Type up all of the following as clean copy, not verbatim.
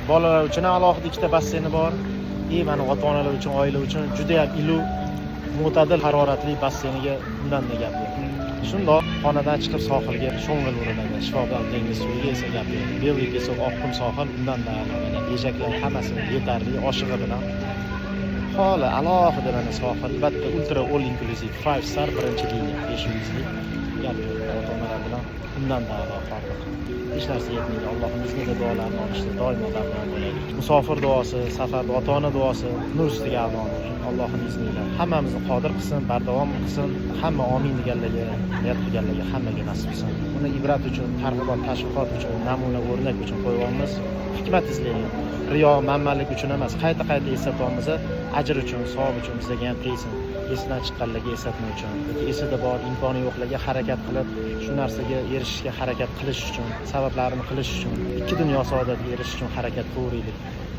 Bolalar uchun ham alohida ikkita basseyni bor. И mana ota-onalar uchun, oila uchun juda ham iliq, mo'tadil haroratli basseyniga undan gap yo'q. Shundoq xonadan chiqib sohilga sho'ng'il uriladi. Shifobor dengiz suviga esa gap yo'q. Белый песок, oq qum sohil undan da a'lo. Mana eshaklar hammasi yetarli, oshig'i bilan. Holi alohida mana sohil, albatta ultra all inclusive 5 star birinchi liniya, 5 yulduzli, gap yo'q. Ota-onalar bilan undan da a'lo hordiq. Hech narsa yetmaydi. Allohning iznida duolarni olishda doimo bardavom bo'laylik. Musofir duosi, safarda ota-ona duosi nur ustiga a'lo nur. Allohning izni bilan hammamizni qodir qilsin, bardavom qilsin, hamma omin deganlarga, niyat qilganlarga hammaga nasib qilsin. Buni ibrat uchun, targ'ibot, tashviqot uchun, namuna, o'rnak uchun qo'yyapmiz. Hikmat izlaylik. Riyo, manmanlik uchun emas, qayta-qayta eslatyapmiz, ajr uchun, savob uchun bizga ham tegsin. Esidan chiqqanlarga eslatma uchun yoki esida bor, imkoni yo'qlarga harakat qilib, shu narsaga erishishga harakat qilish uchun, sabablarini qilish uchun, ikki dunyo saodatiga erishish uchun harakat qilaveraylik.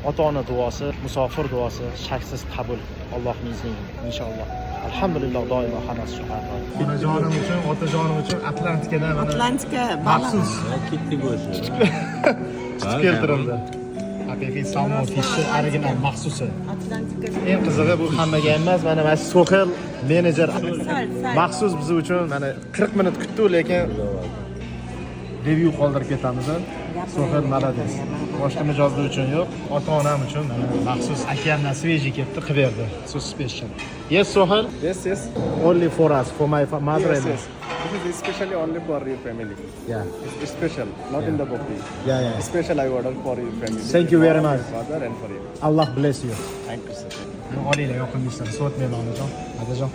Ota-ona duosi, musofir duosi shaksiz qabul. Allohning izni inshaalloh. Alhamdulillah, doimo hammasi shu har doim. Onajonim uchun, otajonim uchun Atlantikadan mana Atlantika maxsus Ketdik o'sha. tutib keltirildi. Haqiqiy salmon fishni original maxsusi. Atlantika. Eng qizig'i, bu hammaga emas, mana shu Sohel menejer Sal, sal. Maxsus biz uchun mana 40 minut kutdi, lekin review qoldirib ketamiz. Sohel молодец. Boshqa mijozlar uchun yo'q, ota-onam uchun mana maxsus okeandan свежий kelibdi, qilib berdi. So special. Yes, Sohel. Yes. Only for us, for my mother Yes, and yes. This is especially only for your family. Yeah. It's special, not in the buffet. Yeah. Special I order for your family. Thank you very For much. your father and for you. Allah bless you. Thank you, sir. Olinglar, yoqimli ishlar. Sovutmayman, onajon. Adajon.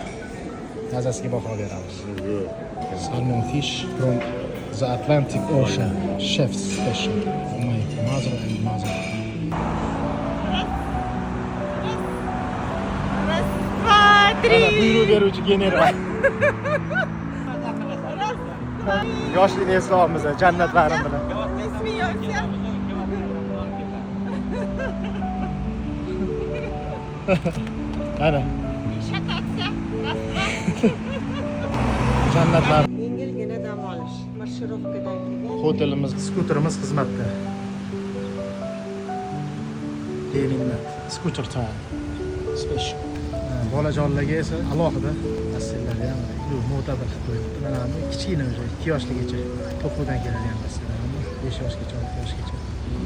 Mazasiga baho beramiz. Salmon fish from the Atlantic Ocean. Chef special. For my mother and mother. Раз, два, три. Buyruq beruvchi general. Yoshlikni eslayapmiz jannatlarim bilan. Не смеемся. Mana Шататься. Раз, два. jannatlar. Yengilgina dam olish. Marshirovkadan keyin. Hotelimiz, skuterimiz xizmatda. Beminnat. Scooter time. Special. Bolajonlarga esa alohida basseynlarga ham yo'q, mo'tadil qilib qo'yibdi. Mana bu kichkina уже 2 yoshligacha to'quvdan keladigan basseynlar. 5 yoshgacha, 6 yoshgacha.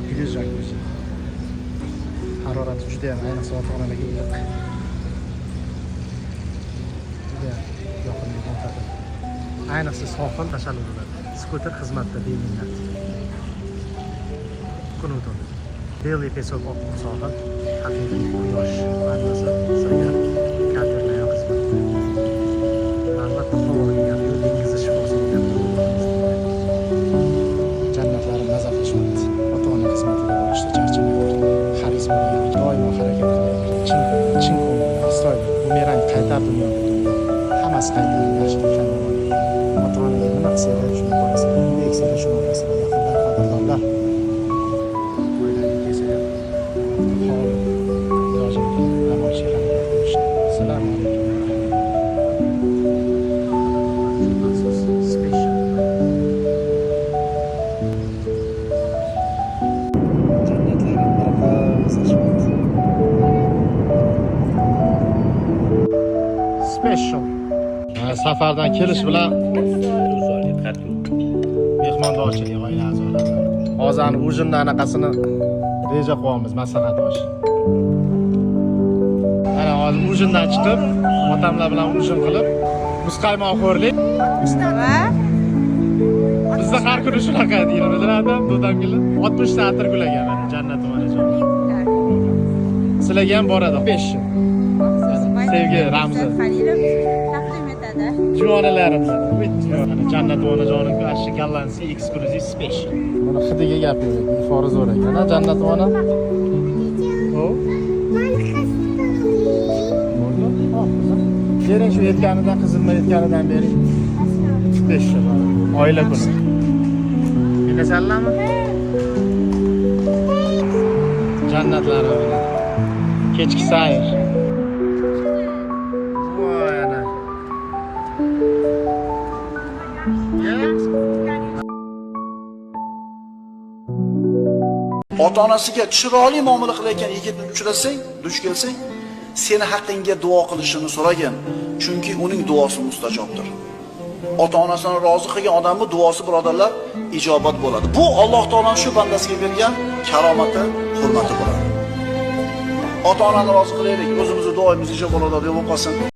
Plyus jakuzi. Harorati juda ham, ayniqsa ota-onalarga iliq. Juda ham yoqimli, mo'tadil. Ayniqsa sohil tashallul bo'ladi. Skuter xizmatda beminnat. Kun o'tadi. Белый песок, oq qum sohil, haqiqiy quyosh vannasi, sagar, katerlar ham xizmatda. Albatta havoga gap yo'q, dengizni shifosiga gap yo'q. Jannatlarim maza qilishyapti. Ota-ona xizmatida bo'lishda charchamaylik. Haris bo'laylik, doimo harakat qilaylik. Chin chin ko'ngildan, astoydil. Bumerang qaytar dunyoga. Hammasi qaytar, yaxshilik ham yomonlik ham. Ota-onaga nima qilsanglar, shuni ko'rasizlar. Nima eksanglar, shuni o'rasizlar. Yaqinlar, qadrdonlar. Oilaviy kelsa ham hol ilojini qilib dam olishga harakat qilishdi. Assalomu alaykum va rahmatulloh. Maxsus special. Jannatlarim bir Special. Safardan kelish bilan mehmondorchilik oila a'zolari. Hozir ужин ni anaqasini reja qilyapmiz, maslahat osh. Mana hozir ужин dan chiqib, otamlar bilan ужин qilib, muzqaymoqxo'rlik. Va Bizda har kuni shunaqa deyiladi, biladimi? Dodamgillar 60 ta atirgul ekan mana jannat onajon. Sizlarga ham boradi 5. Sevgi ramzi. Halilov taqdim etadi. Juvonalarim mana jannat onajonim shu gollandskiy eksklyuziv special. Mana hidiga gap yo'q, ifori zo'r ekan, ha jannat ona. O? Bo'ldi. Hop, qizim. Bering shu aytganidan, qizimni aytganidan bering. 5 yil. Oila kuni. Minasanlarmi? Jannatlarim mana. Kechki sayr. Voy ana. Ya. Ota-onasiga chiroyli muomala qilayotgan yigitni uchrasang, duch kelsang, seni haqqingga duo qilishini so'ragin, chunki uning duosi mustajobdir. Ota-onasini rozi qilgan odamning duosi, birodarlar, ijobat bo'ladi. Bu Alloh taoloning shu bandasiga bergan karomati, hurmati bo'ladi. Ota-onani rozi qilaylik, o'zimizni duomiz ijobat bo'ladi, deb qolsin.